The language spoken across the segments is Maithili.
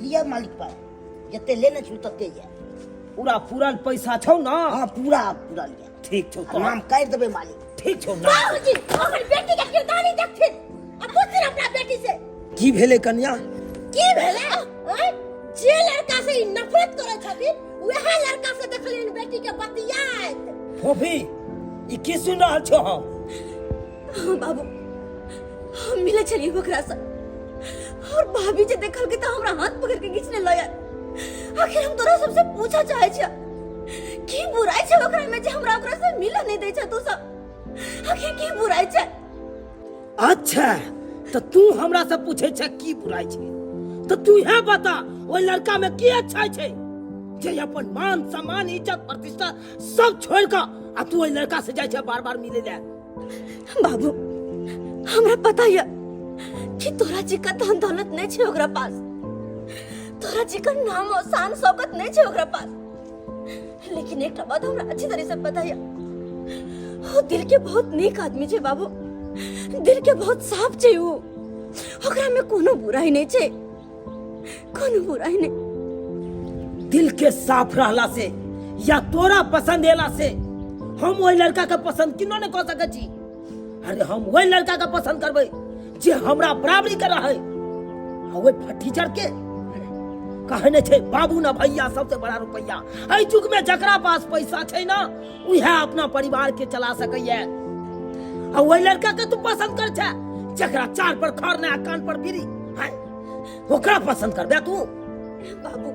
दिअ मालिक पाइ जते लेने छी तते यऽ। पूरा पूरल पैसा छौ ना? हाँ, पूरा पूरल यऽ। ठीक छौ। आ नाम काटि देबै मालिक। ठीक छौ ना। बाबूजी हमर बेटी के किरदानी देखथिन आ पूछथिन अपना बेटी से। की भेलै कन्या? की भेलै? आँय? जे लड़का से ई नफरत करै छथिन वएह लड़का से देखलियनि बेटी के बतियाइत। फोफी, ई की सुनि रहल छौ हम? हाँ बाबू, हम मिले छलियै ओकरा से और भाभी जे देखलकै तऽ हमरा हाथ पकड़ के घिचने लऽ आयल। आखिर हम तोरा सबसे पूछऽ चाहै छियै, की बुराइ छै ओकरा में जे हमरा ओकरा से मिलऽ नहि दै छै तू सब? आखिर की बुराइ छै? अच्छा, तऽ तू हमरा से पूछै छै की बुराइ छै, तऽ तू इएह बता ओहि लड़का में की अच्छा छै जे अपन मान सम्मान इज्जत प्रतिष्ठा सब छोड़ कऽ आ तू ओहि लड़का से जाइ छै बार बार मिले ले? बाबू, हमरा पता यऽ कि तोरा जिका धन दौलत नहीं छै ओकरा पास, तोरा जिका नाम और शान शौकत नहीं छै ओकरा पास, लेकिन एकटा बात हमरा अच्छी तरह से पता यऽ, वो दिल के बहुत नीक आदमी छै बाबू, दिल के बहुत साफ छै ऊ, ओकरा में कोनो बुराई नहीं छै, कोनो बुराई नहीं। दिल के साफ रहला से या तोरा पसंद एला से हम ओहि लड़का के पसंद किनो नहीं कऽ सकै छी। अरे हम ओहि लड़का के पसंद करबै जे हमरा बराबरी के रहै, आ ओहि फटीचर के कहे नहीं छै बाबू ना भैया सबसे बड़ा रुपैया। एहि युग में जकरा पास पैसा छै ना उएह अपना परिवार के चला सकैया, आ ओहि लड़का के तू पसंद कर छै जकरा चार पर खर ने आ कान पर बीड़ी है, ओकरा पसंद करबे तू? बाबू,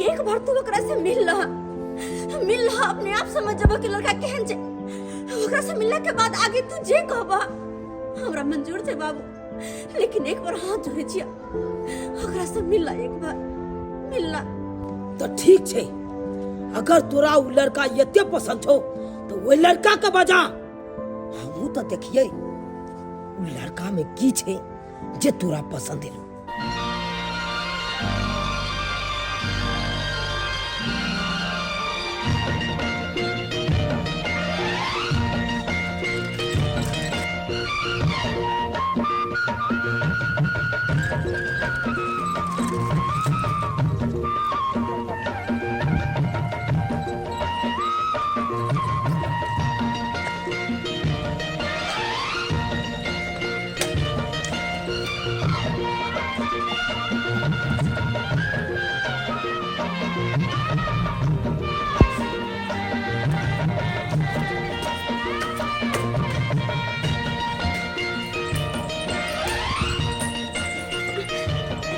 एक बार तू ओकरा से मिल लहा, मिल लहा, अपने आप समझ जबो कि लड़का केहन छै। ओकरा से मिलला के बाद आगे तू जे कहबा हमरा मंजूर छै बाबू, लेकिन एक बार हाथ जोड़े छिया, ओकरा से मिलला, एक बार मिलला। तो ठीक छै, अगर तोरा उ लड़का एते पसंद छौ तो ओहि लड़का के बजा, हमहूँ तो देखिए उ लड़का में की छै जे तोरा पसंद एलो।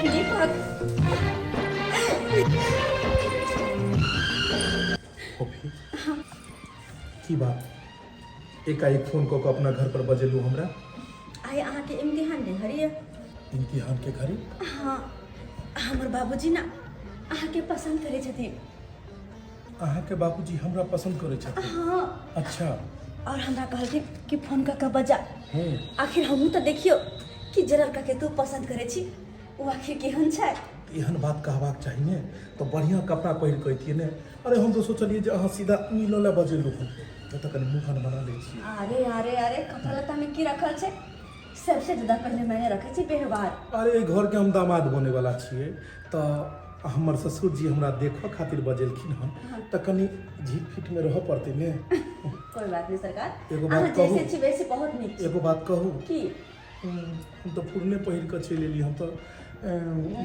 दीपक। फोफी, की बात एकाएक फोन कऽ कऽ अपना घर पर बजेलू हमरा? आइ अहाँके इम्तिहान के घड़ी है। इम्तिहान के घड़ी? हाँ, हमर बाबूजी ना अहाँके पसंद करै छथिन। अहाँके बाबूजी हमरा पसंद करै छथिन? हाँ। अच्छा। और हमरा कहलखिन कि फोन कऽ कऽ बजा। आखिर हमहूँ तऽ देखियौ कि जे लड़का के तू पसंद करै छी ओ आखिर केहन छै। एहन बात कहबाक चाही ने, तऽ बढ़िआँ कपड़ा पहिर कऽ अइतियै ने। अरे हम तऽ सोचलियै जे अहाँ सीधा मिलऽ लए बजेलहुँ हन, तऽ कनि मुँह कान बना लै छियै। अरे अरे अरे, कपड़ा लत्ता में की रखल छै? सबसे ज्यादा पहले मैंने रखे छी व्यवहार। अरे एहि घरके हम दामाद बनेवला छियै, तऽ हमर ससुर जी हमरा देखऽ खातिर बजेलखिन हन, तऽ कनि झीट फीटमे रहऽ पड़तै ने। कोई बात नहीं सरकार, एगो बात अहाँ जैसे कहू? छी वैसे बहुत नीक छी। एगो बात कहू? की? हम तऽ फुरने पहिर कऽ चलि एली, हम तऽ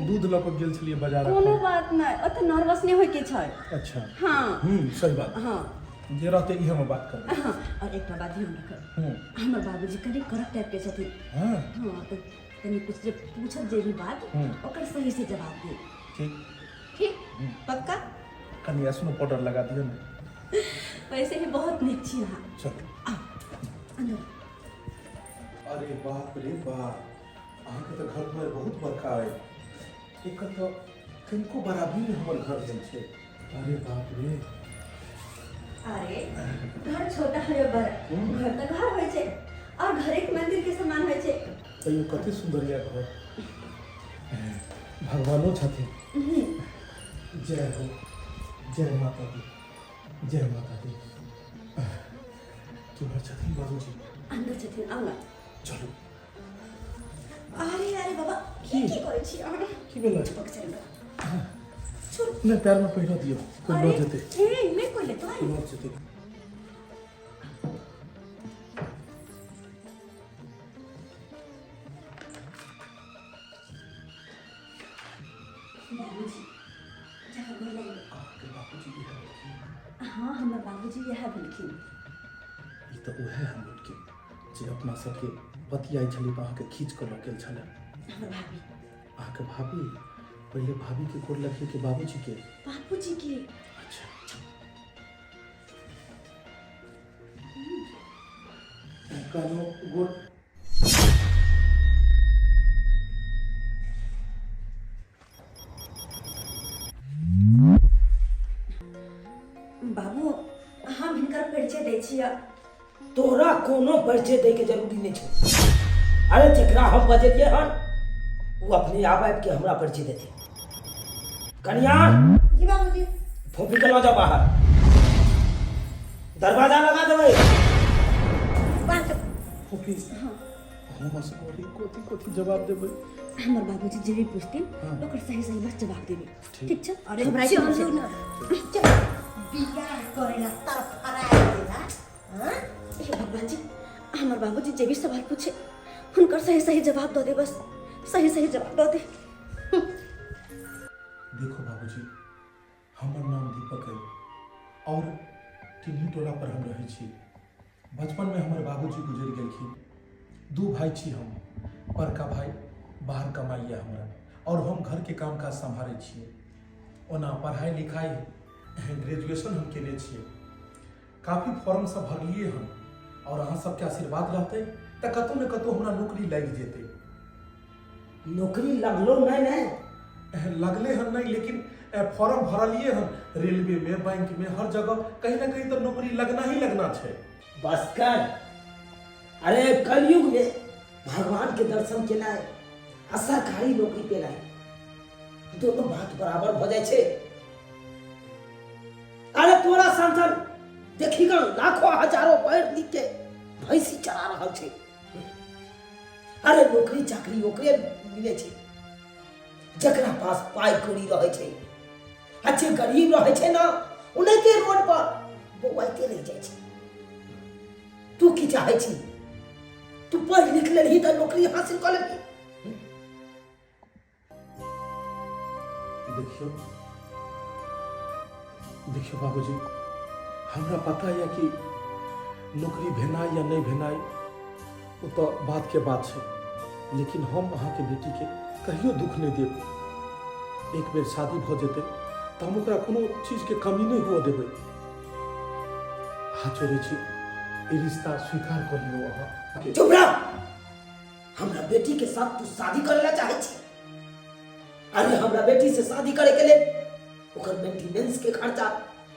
दूध लऽ कऽ गेल छलियै बाजार। कोनो बात नहि, ओते नर्वस नहि होइके छै। अच्छा। हाँ। सही बात। हाँ। जे रहतै ई हम बात करबै। हाँ, और एकटा बात ध्यान रखब, हमर बाबूजी कनि कड़क टाइप के छथिन। हाँ। हाँ, तऽ कनि कुछ जे पूछत जे भी बात, ओकर सही से जवाब दे। ठीक। ठीक, पक्का? कनि स्नो पाउडर लगा दियौ ने। वैसे ही बहुत नीक छी अहाँ। चलू। आउ अंदर। अरे बाप रे बाप, अहाँके तऽ घर दुआरि बहुत बड़का अइ, एकर तऽ कनिको बराबरी नहि हमर घर भेल छै। अरे बाप रे। अरे घर छोटा है या बड़ा, घर तऽ घर होइ छै और घर एक मंदिर के समान होइ छै। तैयो कते सुंदर यऽ घर, भगवानो छथिन। जय हो, जय माता दी, जय माता दी। केम्हर छथिन बाबूजी? अंदर छथिन, आउ ना। चलू। अरे अरे बाबा की की करै छी अहाँ की भेलै पक चल छोड़ नहि पैरमे पहिरऽ दियौ कोइ लऽ जेतै ए नहि कोइ लेतै लऽ जेतै बाबूजी जहाँ गोर लागि अहाँके बाबूजी इएह भेलखिन हाँ हमर बाबूजी इएह भेलखिन ई तऽ उएह हम लड़की जे अपना सबके बतियाइ छली तऽ अहाँके खींच कऽ लऽ गेल छलै हमर भाभी अहाँके भाभी पहिले भाभीके गोर लगिए कि बाबूजीके बाबूजी के अच्छा कहलहुँ गोर बाबू हम हिनकर परिचय दै छियै तोरा कोनो परिचय दै के जरूरी नहि छै अरे जेकरा हम बजेलियै हन ओ अपने आप आबि के हमरा परिचय देतै कनिया जी बाबूजी फोफी के लऽ जाओ बाहर दरवाजा लगा देबै बात फोफी हम असगरे कथी कथी जवाब देबै हमर बाबूजी जे भी पूछथिन हाँ। ओकर सही सही बस जवाब देबै ठीक। ठीक छै अरे घबराइ के चलू नहि ना चल बियाह करेला तरफराय देला हाँ छै। हे भगवान जी हमर बाबूजी जे भी सवाल पूछे हुनकर सही सही जवाब दऽ दे बस सही सही जवाब दऽ दे देखो बाबूजी हमर नाम दीपक अइ आओर टिन्ही टोला पर हम रहै छी बचपनमे हमर बाबूजी गुजरि गेलखिन दू भाय छी हम बड़का भाय बाहर कमाइए हमरा आओर हम घरके काम काज सम्हारै छियै ओना पढ़ाइ लिखाइ ग्रेजुएशन हम केने छियै काफी फॉर्म सब भरलियै हन आओर अहाँ सबके आशीर्वाद रहतै तऽ कतहु ने कतहु हमरा नौकरी लागि जेतै नौकरी लगलो नहि ने लगले हन नहीं लेकिन फॉर्म भरलिए हन रेलवे में बैंक में हर जगह कहीं ना कहीं तो नौकरी लगना ही लगना छै बस कर अरे कलयुग में भगवान के दर्शन केनाइ आ सरकारी नौकरी पेनाइ दोनों बात बराबर भऽ जाइ छै अरे तोरा सन सन देखी गन लाखों हजारों पढ़ लिख के भैंसी चरा रहल छै अरे नौकरी चाकरी ओकरे मिले छै जकरा पास पाइ कौड़ी रहै छै आ जे गरीब रहै छै ने ओनाहिते रोड पर बौआइते रहि जाइ छै तू की चाहै छी तू पढ़ि लिख लेलही तऽ नौकरी हासिल कऽ लेबही देखियौ देखियौ बाबूजी हमरा पता यऽ कि नौकरी भेनाइ या नहि भेनाइ ओ तऽ बातके बात छै लेकिन हम अहाँके बेटीके कहियो दुख नहि देब एक बेर शादी भऽ जेतै तऽ हम ओकरा कोनो चीजके कमी नहि हुअ देबै हाथ जोड़ै छी ई रिश्ता स्वीकार कऽ लियौ अहाँ चुप रह हमरा बेटी के साथ तू शादी करे ला चाहे छी अरे हमरा बेटी से शादी करे के लेल ओकर मेंटेनेंस के खर्चा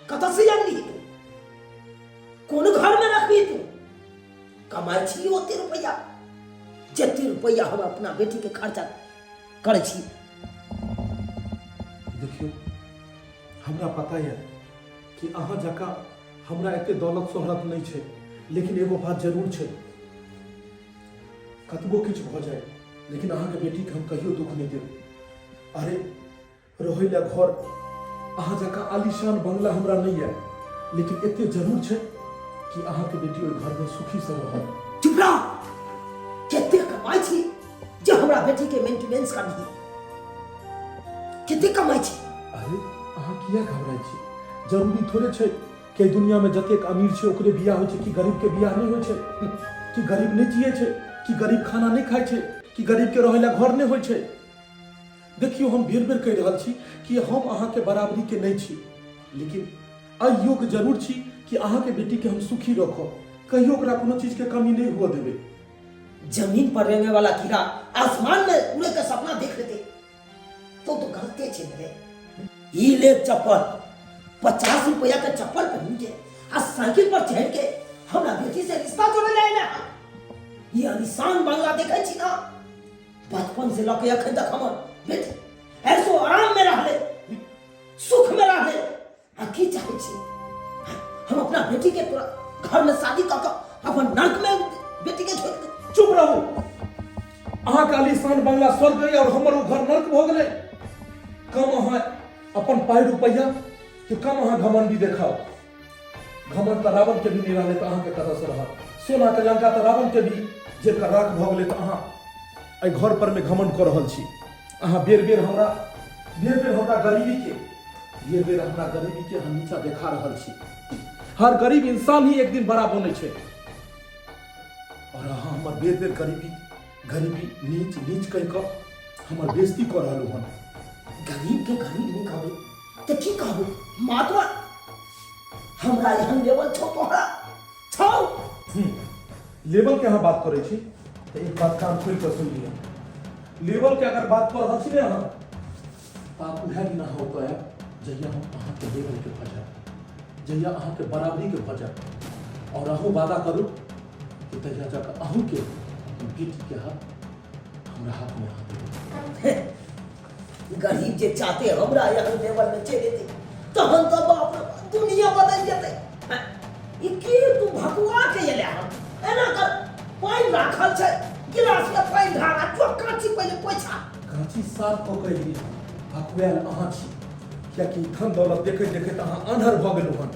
कतऽ से आनली तू कोन घर में रखबी तू कमाई छी ओते रुपया जते रुपया हम अपना बेटी के खर्चा करे छी देखियौ हमरा पता यऽ कि अहाँ जकाँ हमरा एते दौलत शोहरत नहि छै लेकिन एगो बात जरूर छै कतबो किछु भऽ जाय लेकिन अहाँके बेटीके हम कहियो दुख नहि देब अरे रहै लए घर अहाँ जकाँ आलीशान बंगला हमरा नहि यऽ लेकिन एते जरूर छै कि अहाँके बेटी ओहि घरमे सुखीसँ रहत चुप रह कते कमाइ छी जे हमरा बेटी के मेंटेनेंस करबही कते कमाइ छी अरे अहाँ किया घबराइ छी जरूरी थोड़े छै कि एहि दुनियामे जतेक अमीर छै ओकरे बियाह होइ छै कि गरीबके बियाह नहि होइ छै कि गरीब नहि जियै छै कि गरीब खाना नहि खाइ छै कि गरीबके रहै लए घर नहि होइ छै देखियौ हम बेर बेर कहि रहल छी कि हम अहाँके बराबरीके नहि छी लेकिन एहि योग्य जरूर छी कि अहाँके बेटीके हम सुखी रखब कहियो ओकरा कोनो चीजके कमी नहि हुअ देबै जमीन पर रहने वाला कीड़ा आसमान में उड़े के सपना देख लेते तो तो गलते छे रे ई ले चप्पल 50 रुपया के चप्पल पहन के आ साइकिल पर चढ़ के हमरा बेटी से रिश्ता जोड़े ले आइले हन। ई आलीशान बंगला देखे छी ना बचपन से लके अखन तक हमर बेटी ऐसो आराम में रहले सुख में रहले आ की चाहे छी हम अपना बेटी के तोरा घर में शादी कऽ के अपन नर्क में बेटी के छोड़ दे चुप रहू अहाँके आलीशान बंगला स्वर्ग अइ और हमर ओ घर नर्क भऽ गेलै। कम अहाँ अपन पाइ रुपैआ के कम अहाँ घमंडी देखाउ। घमंड तऽ रावण के भी नहि रहलै तऽ अहाँके कतऽसँ रहत? सोना के लंका तऽ रावण के भी जेकर राख भऽ गेलै, तऽ अहाँ एहि घर पर मे घमंड कऽ रहल छी। अहाँ बेर बेर हमरा, बेर बेर हमरा गरीबी के, बेर बेर हमरा गरीबी के अहाँ नीचा देखा रहल छी। हर गरीब इंसान ही एक दिन बड़ा बनै छै और अहाँ हमर बेर बेर गरीबी गरीबी नीच नीच कहि कऽ हमर बेइज्जती कऽ रहलहुँ हन। गरीब के गरीब नहीं कहबै तऽ की कहबै? मातवा हमरा एहन लेवल छौ तोहरा छौ? लेवल के अहाँ बात करै छी तऽ एक बात कान खोलि कऽ सुनि लिअ। लेवल के अगर बात कऽ रहल छी ने अहाँ, तऽ आब उएह दिन अहाँ ओतऽ आयब जहिया हम अहाँके लेवल के भऽ जायब, जहिया अहाँके बराबरी के भऽ जायब। और अहूँ वादा करू कि तहिया जाकऽ अहूँके अपन बेटीके हाथ हमरा हाथमे अहाँ देबै। गरीब जे चाहते हमरा एहन लेवल में चलि एतै तहन तऽ बाप रे बाप, दुनिया बदलि जेतै। हैं, ई की तू भकुआ के एले हन? एना कर, पानि राखल छै गिलास में, पानि ढार आ जो काँची पहिले पोछा। काँची साफ कऽ कऽ एलियै हन, भकुआयल अहाँ छी, कियाकि धन दौलत देखैत देखैत अहाँ आन्हर भऽ गेलहुँ हन।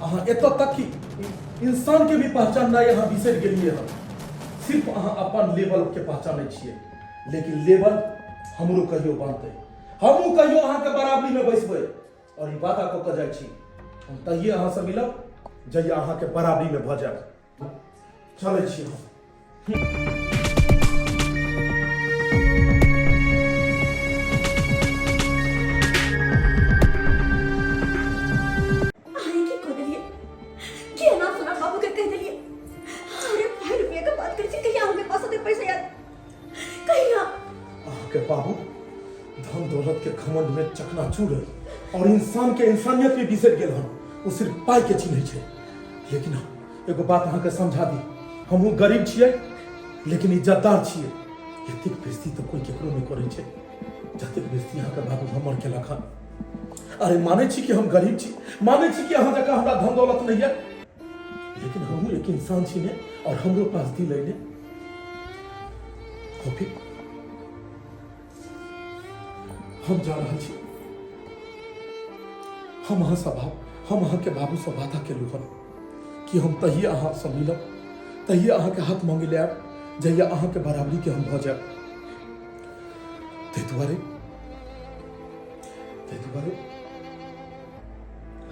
अहाँ एतऽ तक कि इंसान के भी पहचाननाइ अहाँ बिसरि गेलियै हन। सिर्फ अहाँ अपन लेवल के पहचानै छियै, लेकिन लेवल हमरो कहियो बनतै, हमहूँ कहियो अहाँके बराबरीमे बैसबै। और ई वादा कऽ कऽ जाइ छी, हम तहिए अहाँसँ मिलब जहिया अहाँके बराबरीमे भऽ जायब। चलै छी हम। अहाँ की कऽ देलियै? की अना सुना बाबू के कहि देलियै? अरे 5 रुपया के बात करै छी, कहिया अहाँके पास ओते पैसा याद कहिया? अहाँके बाबू धन दौलत के घमंड में चकनाचूर है और इंसान के इंसानियत भी बिसरि गेल हन। ओ सिर्फ पाई के चिन्है छै। लेकिन एगो बात अहाँके समझा दी, हमहूँ गरीब छियै लेकिन इज्जतदार छियै। एतेक बेइज्जती तऽ कोई केकरो नहि करै छै जतेक बेइज्जती अहाँके बाबू हमर केलक हन। अरे मानै छी कि हम गरीब छी, मानै छी कि अहाँ जकाँ हमरा धन दौलत नहि यऽ, लेकिन हमहूँ एक इंसान छी ने, और हमरो पास दिल अइ ने। कॉफी, हम जा रहल छी। हम अहाँ से भाव हम अहाँके बाबूसँ वादा केलहुँ हन कि हम तहिए अहाँसँ मिलब, तहिए अहाँके हाथ मांगे ले आयब जहिया अहाँके बराबरीके हम भऽ जायब। ताहि दुआरे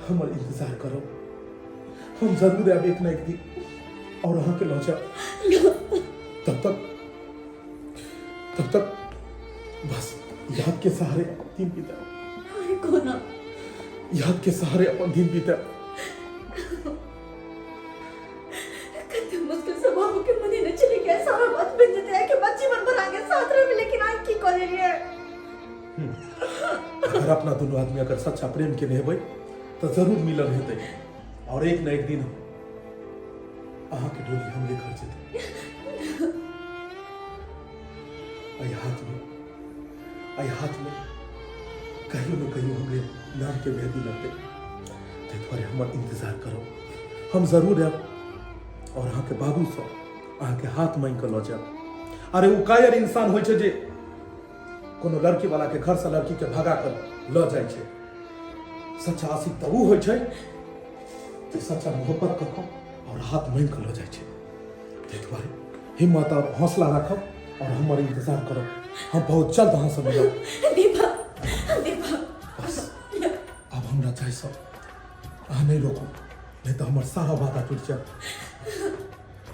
हमर इंतजार करब, हम जरूर आयब एक न एक दिन और अहाँके लऽ जायब। तब तक बस याद के सहारे दिन बिताओ। अरे कोना याद के सहारे अपन दिन बिताओ। कते मुश्किल से बाबू के मने चले गया, सारा बात बन जते है कि बच्ची मन भर आगे साथ रहे, लेकिन आज की कर रही है? अगर अपना दोनों आदमी अगर सच्चा प्रेम के हेबै तो जरूर मिलन हेतै और एक न एक दिन अहाँके डोली हमरे घर जेतै। एहि हाथ में कहियो न कहियो हमरे नाम के मेहंदी लगतै। ताहि दुआरे हमर इंतजार करब, हम जरूर आयब और अहाँके बाबूसँ अहाँके हाथ मांगि कऽ लऽ जायब। अरे ओ कायर इंसान होइ छै जे कोनो लड़की वाला के घर से लड़की के भगा कर लऽ जाइ छै। सच्चा आशिक तऽ ओ होइ छै जे सच्चा मोहब्बत कऽ कऽ और हाथ मांगि कऽ लऽ जाइ छै। ताहि दुआरे हिम्मत और हौसला राखब और हमर इंतजार करब, हम बहुत जल्द अहाँसँ मिलब। दीपक, दीपक। बस आब हमरा जाइ सब अहाँ नहि रोकू, नहीं तऽ हमर सारा वादा टूटि जायत।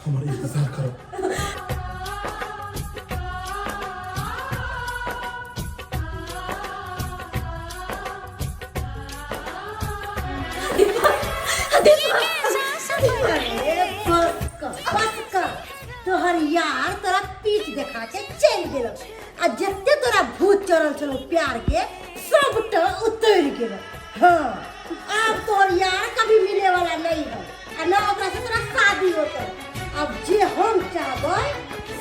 हमर इंतजार करब। दीपक, दीपक। अरे बस कर, बस कर। तोहर यार तोरा पीठ देखा के चलि गेल आ जते तोरा भूत चढ़ल छलो प्यार के, सबटा उतरि गेल। हाँ, आब तोहर यार कभी मिले वाला नहीं है आ ना ओकरा से तोरा शादी होतै। अब जे हम चाहबै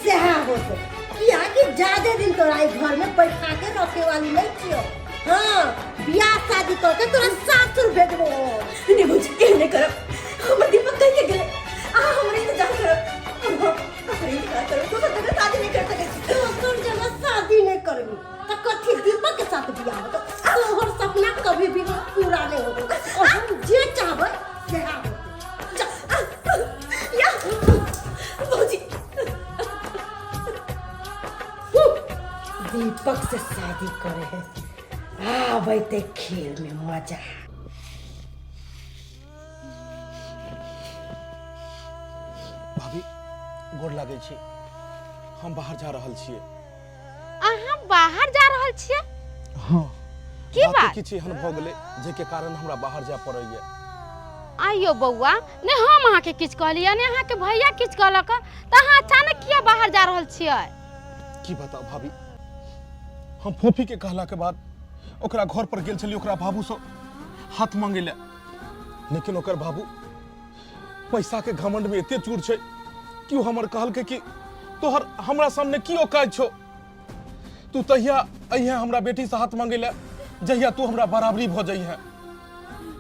सएह होतै, कियाकि ज्यादे दिन तोरा ई घर में बैठा के रखे वाली नहीं छियो। हाँ, बियाह शादी कऽ के तोरा सासुर भेजबो हम। नहीं भौजी, एहन नहीं करब। हमर दीपक कहि के गेलै अहाँ हमर इंतजार करब। अब हम हमर इंतजार करब, दोसर जगह शादी नहीं कर सकै छी। आबै ते खेल में मजा। भाभी, गोर लागै छी। हम बाहर जा रहल छियै। अहाँ बाहर जा रहल छियै? हाँ। की बात? किछु एहन भऽ गेलै जाहिके कारण हमरा बाहर जाय पड़ैया। आइयो बौआ, ने हम अहाँके किछु कहलियै ने अहाँके भैया किछु कहलक, तऽ अहाँ अचानक किया बाहर जा रहल छियै? की बताउ भाभी, हम फोफी के कहला के बाद ओकरा घर पर गेल छलियै ओकरा बाबू से हाथ मांगे ले, लेकिन ओकर बाबू पैसा के घमंड में एते चूर छै कि ओ हमर कहलकै कि तोहर हमरा सामने की औकात छौ, तू तहिया अहिया हमरा बेटी से हाथ मांगे ले जहिया तू हमरा बराबरी भऽ जइहे।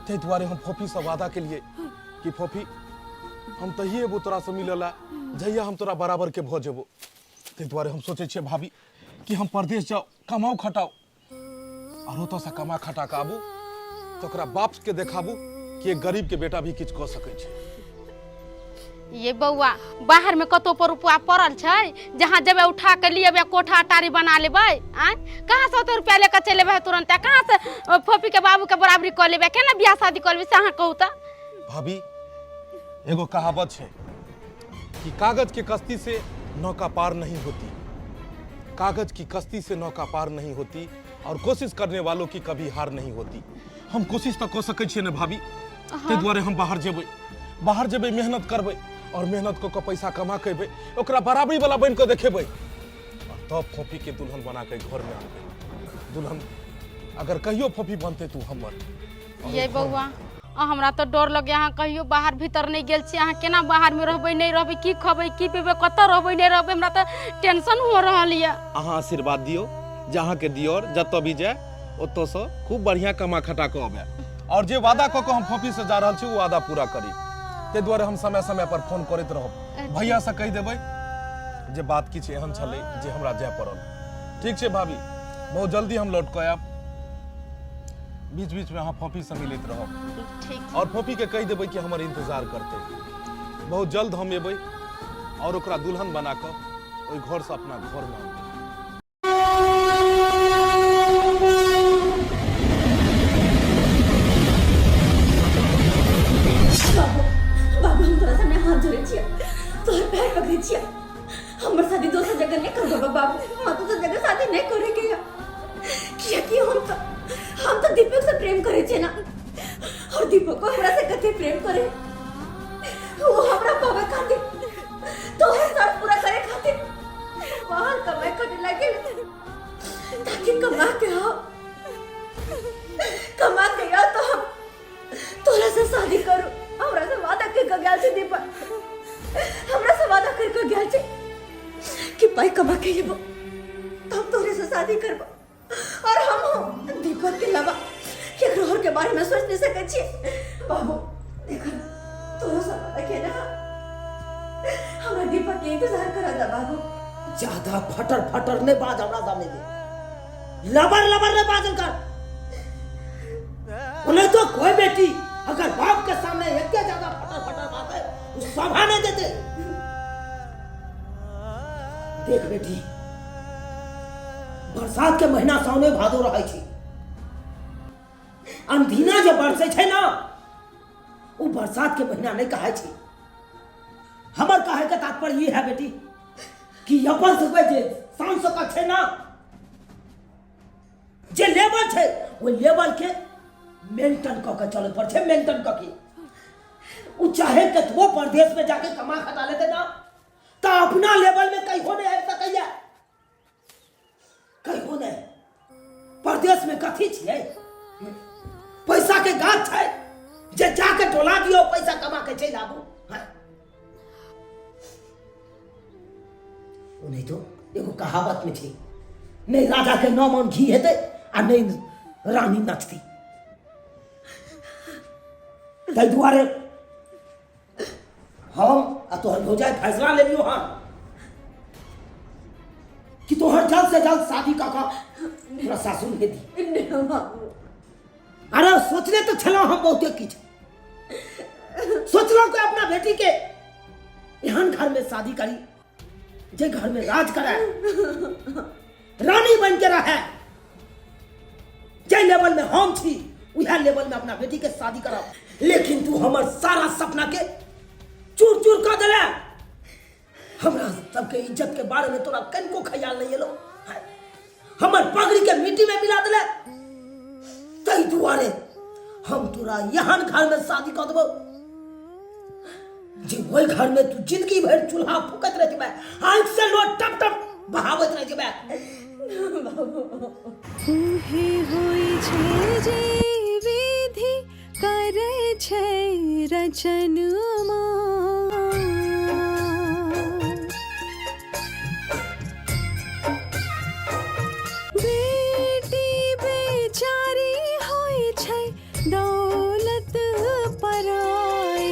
ताहि दुआरे हम फोफी से वादा केलिए कि फोफी हम तहिए एबो तोरा से मिलऽ ला जहिया हम तोरा बराबर के भऽ जेबो। ताहि दुआरे हम सोचै छियै भाभी कि हम परदेश जाउ, कमाउ खटाउ और ओतऽ से कमा खटा के आबू तऽ ओकरा बाप के देखाबू कि एक गरीब के बेटा भी किछु कऽ सकै छै। ये बौआ, बाहर में कतौ पर रुपया पड़ल छै जहाँ जेबै उठा के लिए कोठा अटारी बना लेबै? आँय, कहाँ से ओते रुपया लेके चलि एबै तुरंत? कहाँ से फोफी के बाबू के बराबरी कऽ लेबै? केना बियाह शादी कऽ लेबै से अहाँ कहू तऽ? भाभी, एगो कहावत छै कि कागज के कश्ती से नौका पार नहीं होती, कागज की कश्ती से नौका पार नहीं होती और कोशिश करने वालों की कभी हार नहीं होती। हम कोशिश तऽ कऽ सकै छियै ने भाभी, ताहि दुआरे हम बाहर जेबै, बाहर जेबै, मेहनत करबै और मेहनत कऽ कऽ पैसा कमा के अयबै, ओकरा बराबरी वाला बनि कऽ देखेबै और तब फोफी के दुल्हन बना के घर में आनबै। दुल्हन अगर कहियो फोफी बनतै तू हमर। ये बौआ, हमरा तऽ डर लगैया, अहाँ कहियो बाहर भीतर नहि गेल छी, अहाँ केना बाहर में रहबै नहि रहबै, की खबै की पीबै, कतऽ रहबै नहि रहबै, हमरा तऽ टेंशन हो रहल यऽ। अहाँ आशीर्वाद दियौ जे अहाँके दियोर जतऽ भी जाय ओतऽसँ खूब बढ़िआँ कमा खटा कऽ अबै और जे वादा कऽ कऽ हम फोफी से जा रहल छी ओ वादा पूरा करी। ताहि दुआरे हम समय समय पर फोन करैत रहब। भैया से कहि देबै जे बात किछु एहन छलै जे हमरा जाय पड़ल। ठीक छै भाभी, बहुत जल्दी हम लौट कऽ आयब। बीच बीच में अहाँ फोफी से मिलैत रहब। ठीक। और फोफी के कहि देबै कि हमर इंतजार करतै, बहुत जल्द हम एबै और ओकरा दुल्हन बना कऽ ओहि घर से अपना घर में आनबै। बाबू, बाबू, हम तोरा सामने हाथ जोड़े छियै, तोहर पैर पकड़े छियै, हमर शादी दोसर जगह नहीं करबा बाबू, हमरा दोसर जगह शादी नहीं करे के है, कियाकि हम तो दीपक से प्रेम करे छियै ना, और दीपक को हमरा से कते प्रेम करे, वो हमरा पावे खातिर तोहर शर्त पूरा करे खातिर बाहर कमाई करे लगे, ताकि कमा के आओ, कमा के आओ तो हम तोरा से शादी करू। हमरा से वादा कर के गेल छै दीपक, हमरा से वादा कर के गेल छै कि पाई कमा के एबो तब तोरे से शादी करबो, और हम दीपक के अलावा केकरो और के बारे में सोच नहीं सकै छियै। बाबू देखो तोरो से वादा के ना, हमरा दीपक के इंतजार करा दा बाबू। ज्यादा फटर फटर नहीं बाज हमरा सामने में, लबर लबर नहीं बाजल कर, नहीं तो कोई बेटी अगर बाप के सामने एक ज्यादा फटर फटर बात है वो शोभा नहीं देते। देख बेटी, बरसात के महीना साउने भादो रहे छै, अंधीना जे बरसे छै ना वो बरसात के महीना नहीं कहे छै। हमर कहे के तात्पर्य ये है बेटी कि अपन सबके जे शान शौकत छै ना, जे लेवल छै ओ लेवल के मेंटेन कऽ के चले पर छै, मेंटेन कऽ के ओ चाहे कतबो परदेश में जाके कमा खटा लेते ना तो अपना लेवल में कहियो नहीं आबि सकैया, कहियो नहीं। परदेश में कथी छियै, पैसा के गाछ छै जे जाके डोला दियौ पैसा कमा के चलि आबू। ओ नहीं तो एगो कहावत में छै, नहीं राजा के 9 मन घी हेतै आ नहीं रानी नचती। ताहि दुआरे हम आ तोहर भौजाई फैसला लेलियो हन कि तोहर जल्द से जल्द शादी कऽ कऽ तोरा सासुर भेज दी। नहीं बाबू। अरे सोचने तो छलहुँ हम बहुते किछु, सोचलहुँ कि अपना बेटी के एहन घर में शादी करी जे घर में राज करे, रानी बन के रहे, जे लेवल में हम छी उएह लेवल में अपना बेटी के शादी करब। लेकिन तू हमर सारा सपना के चूर चूर कर देले। हमरा सबके इज्जत के बारे में तोरा कनिको ख्याल नहीं एलो, हमर पगड़ी के मिट्टी में मिला देले। तै दुआरे हम तोरा एहन घर में शादी कर देबो जे ओहि घर में तू जिंदगी भर चूल्हा फूकैत रह जेबै, आँखि से लोट टप टप बहाबैत रह जेबै। उहे होइ छै जे विधि करै छै रचनमा। बेटी बेचारी होइ छै दौलत पराई।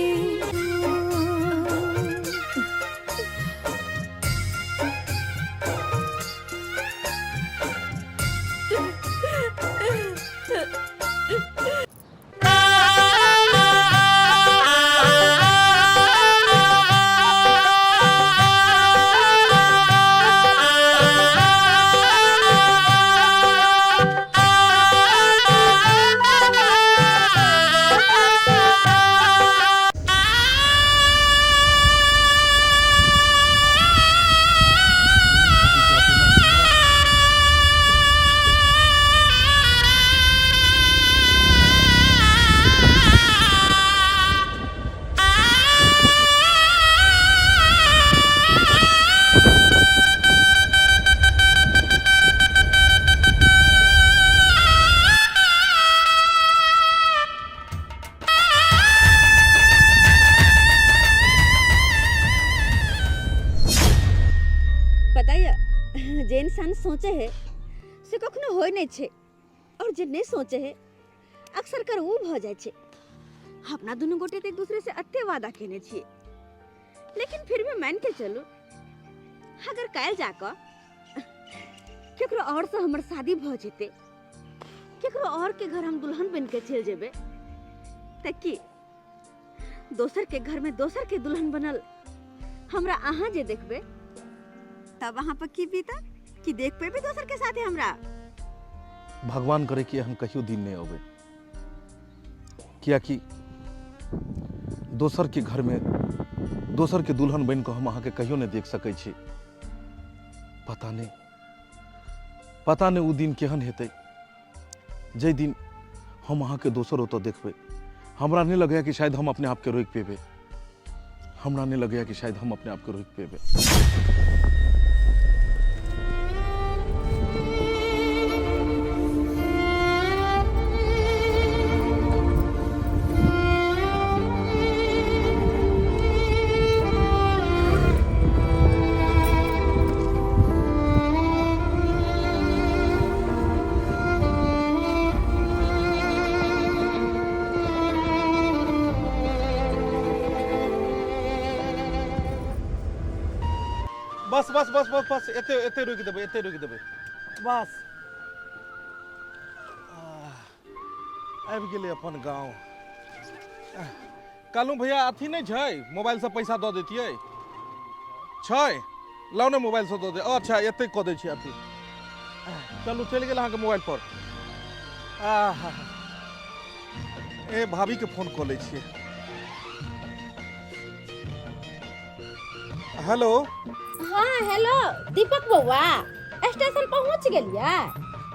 पता ये जे इंसान सोचे है से कखनो होय नहीं छे, और जे नहीं सोचे है अक्सर कर ऊ भ जाय छे। अपना दुनू गोटे एक दूसरे से अत्ते वादा केने छिए, लेकिन फिर भी मान के चलू अगर काल्हि जाकऽ केकरो और से हमर शादी भ जेते, केकरो और के घर हम दुल्हन बन के चलि जेबै, त की दोसर के घर में दोसर के दुल्हन बनल हमरा अहाँ जे देखबै तब अहाँ पर की बीतत? की देख पेबै दोसर के साथे हमरा? भगवान करे कि एहन कहियो दिन नहीं अबै, कियाकि दोसर के घर में दोसर के दुल्हन बन के हम अहाँके कहियो नहीं देख सकै छी। पता नहीं उ दिन केहन हेतै जै दिन हम अहाँके दोसर ओतऽ देखबै। हमरा नहीं लगैया कि शायद हम अपने आप के रोकि पेबै, हमरा नहीं लगैया कि शायद हम अपने आप के रोकि पेबै। बस बस बस बस बस एते एते रोकि देबै, एते रोकि देबै बस। आबि गेलै अपन गाँव। कहलहुँ भैया अथी नहि छै, मोबाइलसँ पैसा दऽ दैतियै? छै, लाउ ने मोबाइलसँ दऽ दे। अच्छा एते कऽ दै छी अथी। चलू चलि गेल अहाँके मोबाइल पर। आहा ए भाभीके फोन कऽ लै छियै। हेलो। हाँ हेलो दीपक बौआ, स्टेशन पहुँच गेलियै?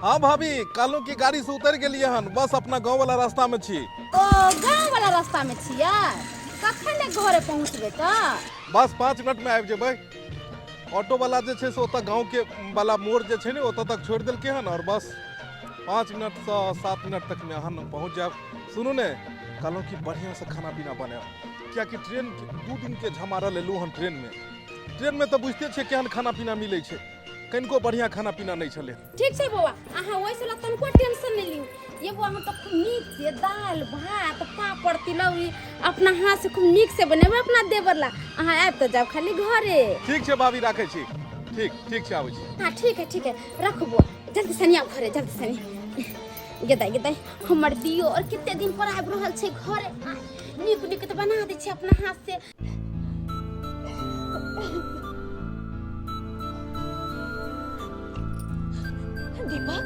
हाँ भाभी, कहलहुँ कि गाड़ी से उतर गेलियै हन, बस अपना गाँव वाला रास्ता में छी। ओ गाँव वाला रास्ता में छियै? कखन ने घरे पहुँचबै तऽ? बस 5 मिनट में आबि जेबै। ऑटो वाला जे छै से ओतऽ गाँव के वाला मोड़ जे छै ने ओतऽ तक छोड़ि देलकै हन, और बस 5 मिनट से 7 मिनट तक में अहाँ पहुँच जायब। सुनू ने, कहलहुँ कि बढ़िआँ से खाना पीना बनायब, कियाकि ट्रेन 2 दिन के झमारल एलहुँ हन ट्रेन में। ट्रेन में तऽ बुझिते छियै केहन खाना पीना मिलै छै, कनिको बढ़िआँ खाना पीना नहि छलै। ठीक छै बौआ, अहाँ ओहिसँ लए तनिको टेंशन नहि लियौ। ये बौआ, हम तऽ खूब नीक से दालि भात पापड़ तिलौरी अपना हाथ से खूब नीक से बनेबै अपना देवर ला। अहाँ आबि तऽ जाउ खाली घरे। ठीक छै भाभी, राखै छी। ठीक ठीक छै, आबै छी। हाँ ठीक है, ठीक है, रखू बौआ, जल्दी से आउ घरे, जल्दी से। गेदाइ गेदाइ हमर दियो और कते दिन पर आबि रहल छै घरे। नीक नीक तऽ बना दै छै अपना हाथ से। दीपक,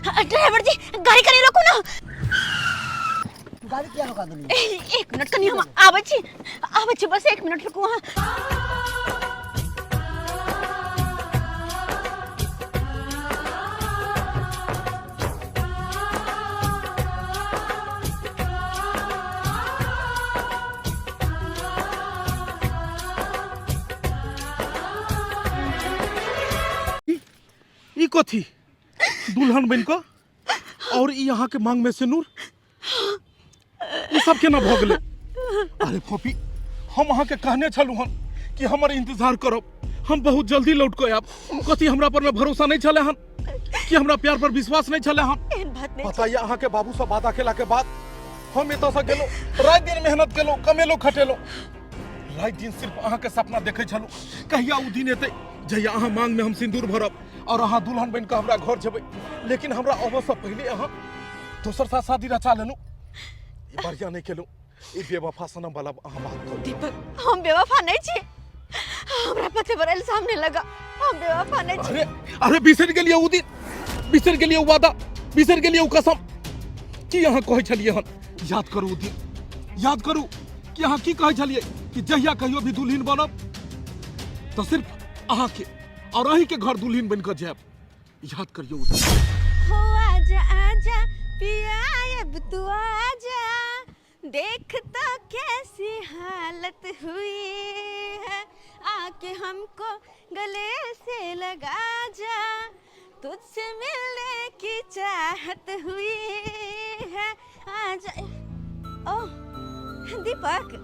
ड्राइवर जी गाड़ी कनी रोकू ना। गाड़ी किया रोका देली? एक मिनट कनी, हम आबै छी, आबै छी, बस एक मिनट रुकू अहाँ। ई कथी दुल्हन बन कऽ और ई अहाँ के मांग में सिनूर, ई सब केना भऽ गेलै? अरे फोफी, हम अहाँ के कहने छलहुँ हन कि हमर इंतजार करब, हम बहुत जल्दी लौट कऽ आयब। कथी हमरा पर में भरोसा नहीं छलै हन? कि हमरा प्यार पर विश्वास नहीं छलै हन? एहन बात नहीं। पता ये अहाँ के बाबू से वादा केला के बाद हम एतऽ से गेलहुँ, राति दिन मेहनत केलहुँ, कमेलहुँ खटेलहुँ, राति दिन सिर्फ अहाँ के सपना देखै छलहुँ, कहिया ओ दिन एतै जहिया अहाँ मांग में हम सिंदूर भरब और अहाँ दुल्हन बनि कऽ हमरा घर जेबै। लेकिन हमरा अबऽ से पहिले अहाँ दोसर साथ शादी रचा लेलहुँ। ई बढ़िया नहीं केलहुँ, ई बेवफा सनम वाला अहाँ बात करू। दीपक, हम बेवफा नहीं छी, हमरा पति पर इल्जाम नहीं लगा, हम बेवफा नहीं छी। अरे अरे बिसरि गेलियै ओ दिन, बिसरि गेलियै ओ वादा, बिसरि गेलियै ओ कसम की अहाँ कहै छलियै हन? याद करू ओ दिन, याद करू कि अहाँ की कहै छलियै कि जहिया कहियो भी दुल्हन बनब तऽ सिर्फ अहाँके और अहींके घर दुल्हन बनि कऽ जायब। याद करियौ ओ दिन। हो आजा आजा पिया अब तू आजा, देख तो कैसी हालत हुई है, आके हमको गले से लगा जा, तुझसे मिलने की चाहत हुई है, आजा। ओ दीपक,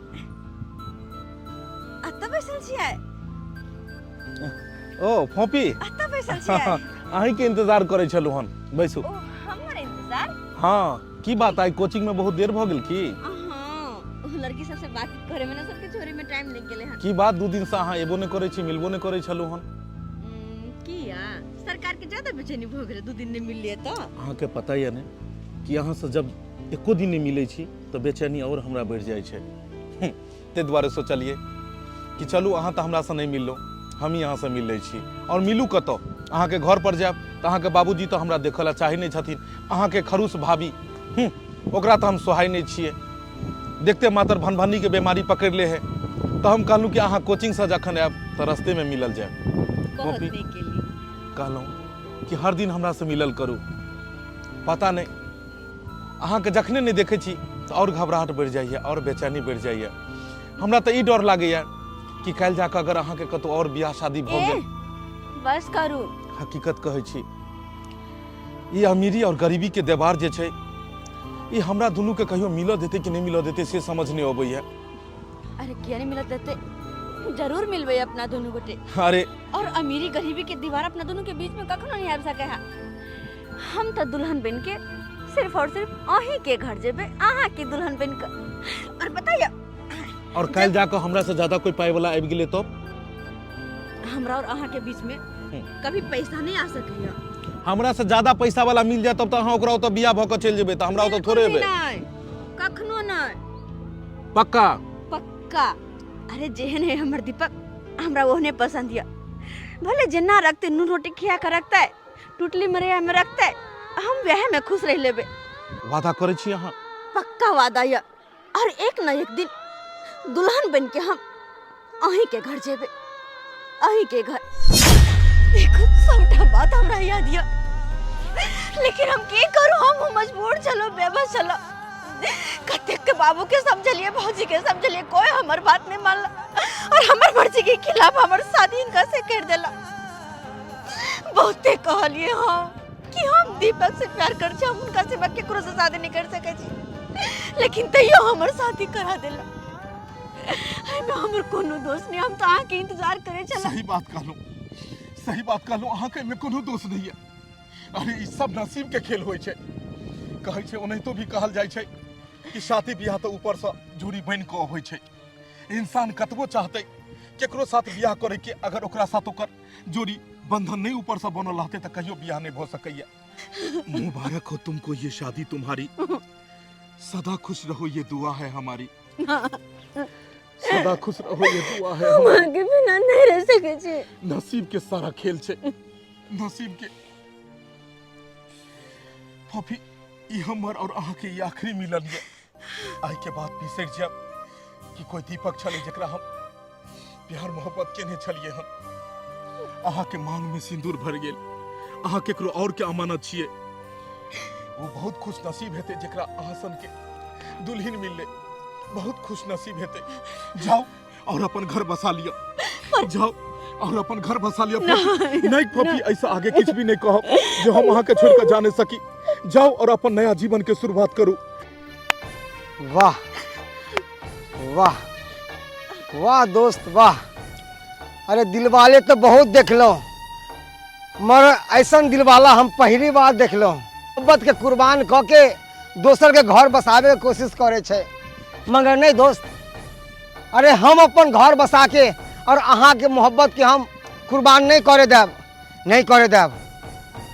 अतऽ बैसल छियै? ओ फोपी, अतऽ बैसल छियै? अहींके इंतजार करै छलहुँ हन, बैसू। ओ हमर इंतजार? हाँ, की बात, आइ कोचिंग में बहुत देर भऽ गेल की? हाँ, ओ लड़की सबसे बातचीत करे में ना सबके छोरे में टाइम लग गेलै हन। की बात, 2 दिन से अहाँ एबो नहि करै छी, मिलबो नहि करै छलहुँ हन? किया सरकार के ज्यादा बेचैनी भऽ गेलै 2 दिन नहि मिललियै तऽ? अहाँके पता यऽ ने कि अहाँसँ जब एको दिन नहि मिलै छी तऽ बेचैनी आओर हमरा बढ़ि जाइ छै। ताहि दुआरे सोचलियै कि चलू अहाँ तऽ हमरासँ नहि मिललहुँ, हमही अहाँसँ मिल लै छी। आओर मिलू कतऽ? अहाँके घर पर जायब तऽ अहाँके बाबूजी तऽ हमरा देखऽ लए चाहै नहि छथिन, अहाँके खरूस भाभी ओकरा तऽ हम सोहाइ नहि छियै, देखते मात्र भनभनीके बेमारी पकड़ि ले है, तऽ हम कहलहुँ कि अहाँ कोचिंगसँ जखन आयब तऽ रस्तेमे मिलल जायब। बहुत नीक केली। कहलहुँ कि हर दिन हमरासँ मिलल करू। पता नहि अहाँके जखने नहि देखै छी तऽ आओर घबराहट बढ़ि जाइए, आओर बेचैनी बढ़ि जाइए। हमरा तऽ ई डर लागैए कि काल्हि जाकऽ अगर अहाँके कतहु आओर बियाह शादी भऽ गेल। बस करू। हकीकत कहै छी, ई अमीरी और गरीबी के देवार जे छै ई हमरा दुनू के कहियो मिलऽ देतै कि नहि मिलऽ देतै से समझ नहि अबैया। अरे किया नहीं मिलत देते, जरूर मिलबै अपना दोनों गोटे। अरे और अमीरी गरीबी के दीवार अपना दोनों के बीच में कखनो नहीं आबि सके है। हम तो दुल्हन बन के सिर्फ और सिर्फ अहीं के घर जेबे, अहाँ के दुल्हन बन के। और बताइए, और काल्हि जाकऽ हमरा से ज्यादा कोई पाई वाला आबि गेलै तब? हमरा और अहाँ के बीच में कभी पैसा नहीं आ सकैया। हमरा से ज्यादा पैसा वाला मिल जाए तब तऽ अहाँ ओकरा ओतऽ बियाह भऽ कऽ चलि जेबै, तऽ हमरा ओतऽ थोड़े एबै। नहीं, कखनो नहीं। पक्का? पक्का। अरे जेहन है हमर दीपक, हमरा ओहने पसंद यऽ। भले जेना रखते नून रोटी खिया के रखते, टुटली मरैया में रखते, हम वएह में खुश रह लेबै। वादा करै छी अहाँ? पक्का वादा यऽ। और एक न एक दिन दुल्हन बन के हम अहीं के घर जेबै, अहीं के घर। देखो सबटा बात हमरा याद यऽ, लेकिन हम की करू, हम मजबूर छलहुँ, बेबस छलहुँ। कतेक के बाबू के समझलिए, भौजी के समझलिए, कोई हमर बात नहीं मानला और हमर मर्जी के खिलाफ हमर शादी इनका से कर देला। बहुते कहलिए हम कि हम दीपक से प्यार कर छी, हम उनका सिवा केकरो से शादी नहीं कर सकै छी, लेकिन तैयो हमर शादी करा देला। एहिमे हमर कोनो दोष नहीं, हम तो अहाँके इंतजार करै छलहुँ। सही बात कहलहुँ, सही बात कहलहुँ, अहाँके एहिमे कोनो दोष नहीं है। अरे ई सब नसीब के खेल होइ छै। कहै छै ओनाहितो भी कहल जाइ छै कि शादी बियाह तऽ ऊपर से जोड़ी बनि कऽ अबै छै। इंसान कतबो चाहतै केकरो साथ बियाह करे के, अगर ओकरा साथ ओकर जोड़ी बंधन नहीं ऊपर से बनल रहतै तऽ कहियो बियाह नहीं भऽ सकैया। मुबारक हो तुमको ये शादी तुम्हारी, सदा खुश रहो ये दुआ है हमारी, सदा खुश रहो ये दुआ है हमारी। अहाँके बिना नहीं रह सकै छी। नसीब के सारा खेल छै, नसीब के। फोफी, ई हमर और अहाँ के ई आखिरी मिलन ये। आइ के बाद बिसरि जायब कि कोई दीपक छलै जकरा हम प्यार मोहब्बत केने छलियै हम। अहाँ के मांग में सिंदूर भर गेल। अहाँ केकरो और के अमानत छियै। वो बहुत खुश नसीब हेतै जकरा अहाँ सन के दुल्हन मिललै। बहुत खुश नसीब हेतै। जाओ और अपन घर बसा लिअ। जाओ और अपन घर बसा लिअ। नहीं नहीं पपी, ऐसा आगे किछु भी नहीं कहब जे हम अहाँ के छोड़ के जा नहीं सकी। जाओ और अपन नया जीवन के शुरुआत करू। वाह वाह वाह दोस्त वाह। अरे दिलवाले तो बहुत देखलहुँ, मगर ऐसा दिलवाला हम पहली बार देखलहुँ। मोहब्बत के कुर्बान कऽ के दोसर के घर बसाबे के कोशिश करे छै, मगर नहीं दोस्त। अरे हम अपन घर बसा के और अहाँ के मोहब्बत के हम कुर्बान नहीं करे देब, नहीं करे देब।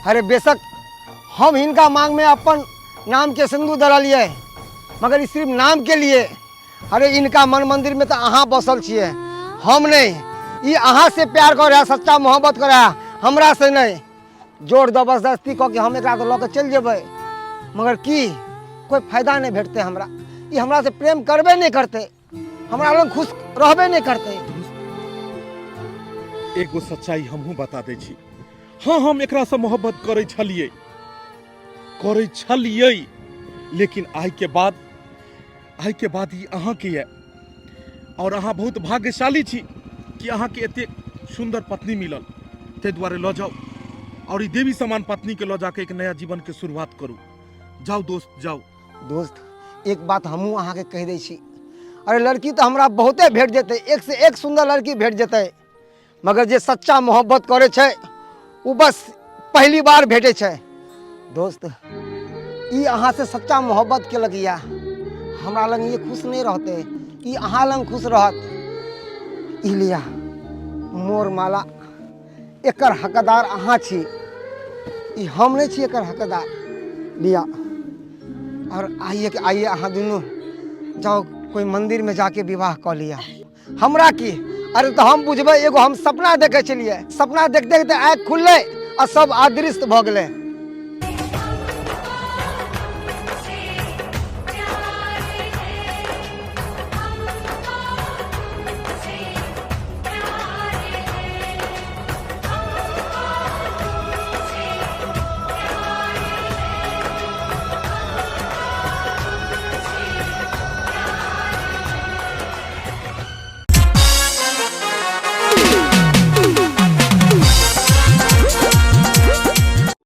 अरे बेशक हम हिनका मांग में अपन नाम के सिंदूर दरलिए, मगर ई सिर्फ नाम के लिए। अरे इनका मन मंदिर में तो अहाँ बसल छियै, हम नहीं। ई अहाँ से प्यार करे है, सच्चा मोहब्बत करे है, हमरा से नहीं। जोर जबरदस्ती कऽ के हम एकरा तऽ लऽ के चलि जेबै, मगर की कोई फायदा नहीं भेटतै हमरा। ई हमरा से प्रेम करबे नहीं करतै, हमरा लग खुश रहबे नहीं करतै। एगो सच्चाई हमहूँ बता दै छी। हाँ, हम एकरा से मोहब्बत करै छलियै, करै छलियै, लेकिन आइ के बाद ई अहाँके यऽ। और अहाँ बहुत भाग्यशाली छी कि अहाँके एतेक सुंदर पत्नी मिलल। ताहि दुआरे लऽ जाउ और ई देवी समान पत्नी के लऽ जाके एक नया जीवन के शुरुआत करू। जाउ दोस्त, जाउ। दोस्त, एक बात हमहूँ अहाँके कहि दै छी। अरे लड़की तऽ हमरा बहुते भेट जेतै, एक से एक सुंदर लड़की भेट जेतै, मगर जे सच्चा मोहब्बत करै छै ओ बस पहली बार भेटै छै। दोस्त, ई अहाँ से सच्चा मोहब्बत केलक या हमरा लग ये खुश नहीं रहते, ई अहाँ लग खुश रहत। ई लिया मोर माला, एकर हकदार अहाँ छी, ई हम नहीं छी एकर हकदार। लिया और आइए के आइए अहाँ दुनू जाओ कोई मंदिर में जाके विवाह कऽ लिया। हमरा की, अरे तो हम बुझबै, एगो हम सपना देखे छलियै, सपना देख देखते आँखि खुललै आ सब अदृश्य भऽ गेलै।